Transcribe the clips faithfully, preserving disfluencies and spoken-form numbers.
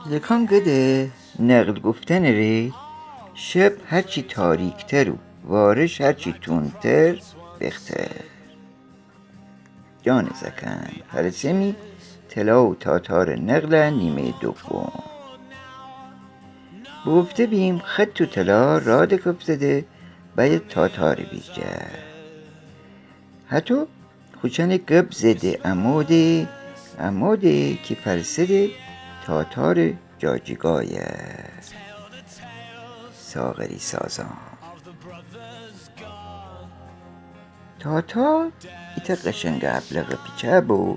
زکان گده نقل گفتنٚ ره، شب هرچی تاریکتر و وارش هرچی تندتر بختر. جانٚ زکن، هرسه می طلا و تاتارٚ نقلٚ نیمه‌یٚ دوم. بوگفته بیم خط و طلا راه دکفتده بأیه تاتارٚ ویرجه. هتو خوشأنٚ گب زده اموده، اموده کی فرسده تاتارٚ جاجیگایه. ساغری سازان. تاتار ایتأ قشنگٚ ابلقٚ پیچه بو.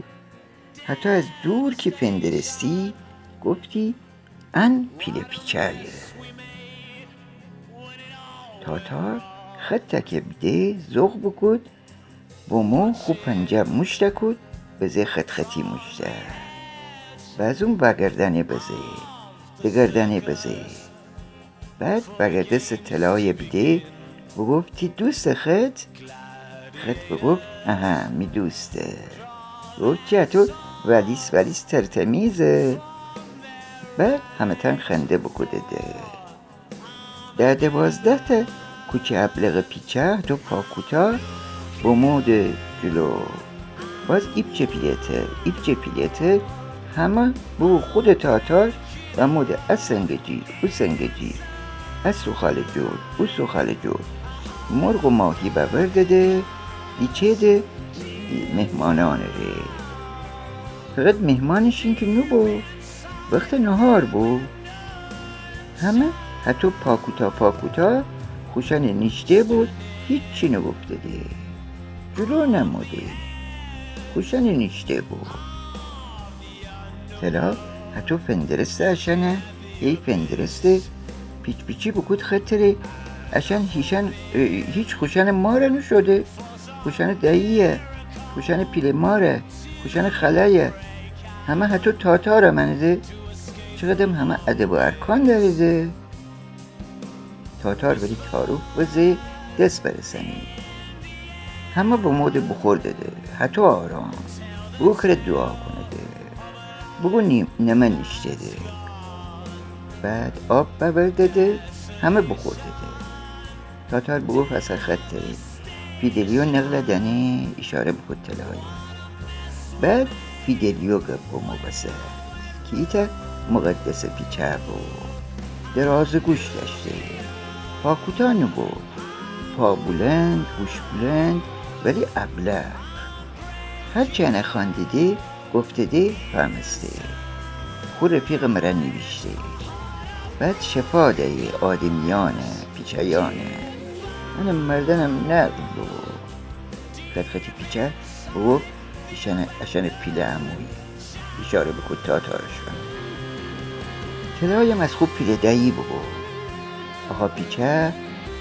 هتو از دور کی فندرستی گفتی ان پیله پیچه‌یه. تاتار خطه کی بیده ذوق بوکود، بمو خو پنجه موشته کود بزه خط‌خطی موشته. بازون وأگردأنه بزه، دگردأنه بزه. بعد وأگردسته طلایه بیده، بوگفت تی دوسته خط؟ خط بوگفت اهه، می دوسته. بوگفت چی اتو ولیس ولیس ترتمیزه؟ بعد همه‌تأن خنده بوکودده. ده دوازده‌تأ کوچه ابلقٚ پیچه، دو پا کوتا، بموده جلو. باز ایپچه پیله‌تر، ایپچه پیله‌تر، همه بو خودٚ تاتار بموده ا سنگٚ جیر، او سنگٚ جیر، ا سوخالٚ جور، او سوخالٚ جور. مرغ و ماهی بأوردده، دیچه‌ده مهمانأنٚ ره. فقط مهمانٚ شین کی نوبو، وختٚ نهار بو. همه هتو پا کوتا پا کوتا خوشأنٚ نیشته بود، هیچی نوگفتده. جلو نموده. خوشأنٚ نیشته بود. طلا هتو فندرسته اشأنه، هی فندرسته، پیچ‌پیچی بوکود خطٚ ره، اشأن هیشأن، اه، هیچ خوشأنٚ ماره نوشوده. خوشأنٚ دایی‌یه، خوشأنٚ پیله ماره، خوشأنٚ خاله‌یه، همه هتو تاتاره مأنده. چقدم همه ادب و ارکان دأرده. تاتار ولی تعارف بزه دس برسأنی. همه بموده بوخوردده، هتو آرام. بوگو کره دوعا کونده. بوگو نی-، نمه نیشتده. بعد آب بأوردده، همه بوخوردده. تاتار بوگفت اسه خطٚ ره. فیدلیو نقله دأنه، ایشاره بوکود طلایه. بعد فیدلیو گب بمو بسه کی ایتأ مقدسٚ پیچه بو. درازٚ گوش دأشته. پا کوتا نوبو. پا بولند، گوش بولند، ولی ابلق. هرچی انه خواندیدی، گفتیدی، فهمستی. خو رفیقٚ مره نیویشتی. بعد شفا دیی آدمیأنه، پیچه‌یأنه. انه مردنم نقل بو. خط‌خطی پیچه بو، ایشأنه، اشأنه پیله عمویی. ایشاره بوکود تاتارشأن. طلایم از خو پیله دأیی بوگو. آقا پیچه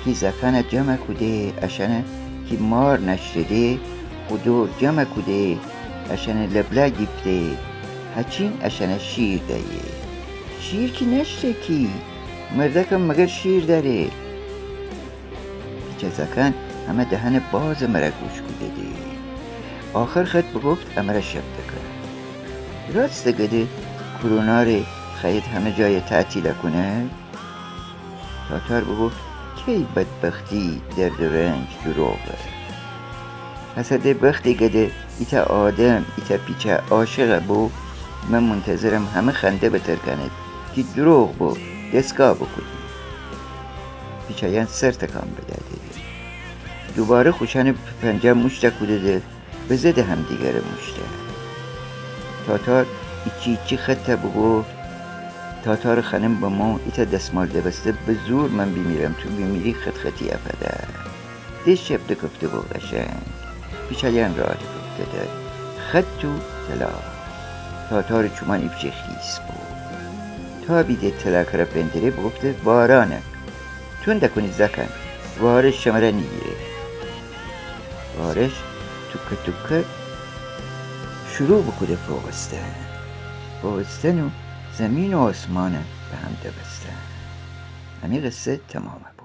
کی زأکأنه جمع کوده، اشأنه کی مار نأشتیدی، خو دور جمع کوده، اشأنه لبله گیفته، هچین اشأنه شیر دیی. شیر کی نأشته کی، مردأکم مگر شیر دأره؟ پیچه زأکأن همه دهنٚ بازٚ مره گوش کودیدی. آخر خط بوگفت امره شب دکه. راست گده کرونا ره خوأیید همه جایه تعطیل کونید؟ تاتار بوگفت کی بدبختی، درد و رنج دروغه؟ هسه ده وختی گده ایتأ آدم، ایتأ پیچه عاشق بو، من منتظرم همه خنده بترکأنید کی دروغ بو، دستگاه بوکودی. پیچه‌یأن سر تکان بدهدیدی. دوباره خوشأنٚ پنجه موشته کودیدی، بزده همدیگره موشته. تاتار ایچی ایچی خطه بوگفت، تاتارٚ خانم بمو ایتأ دسمال دبسته، به زور من بیمیرم، تو بیمیری خط‌خطی افده. ده شب دکفته بو قشنگ. پیچه‌یأن راه دکفتیدی. خط و طلا. تاتارٚ چومان ایپچه خیس بو. تا بیده طلا کره فندره بوگفته، وارانه. تونده کونید زأکأن. وارش شمره نیگیره. وارش توکه توکه شروع بوکوده فوقستن. فوقستن و زمین و آسمانه به هم دبستن. امی قصه تمامه بو.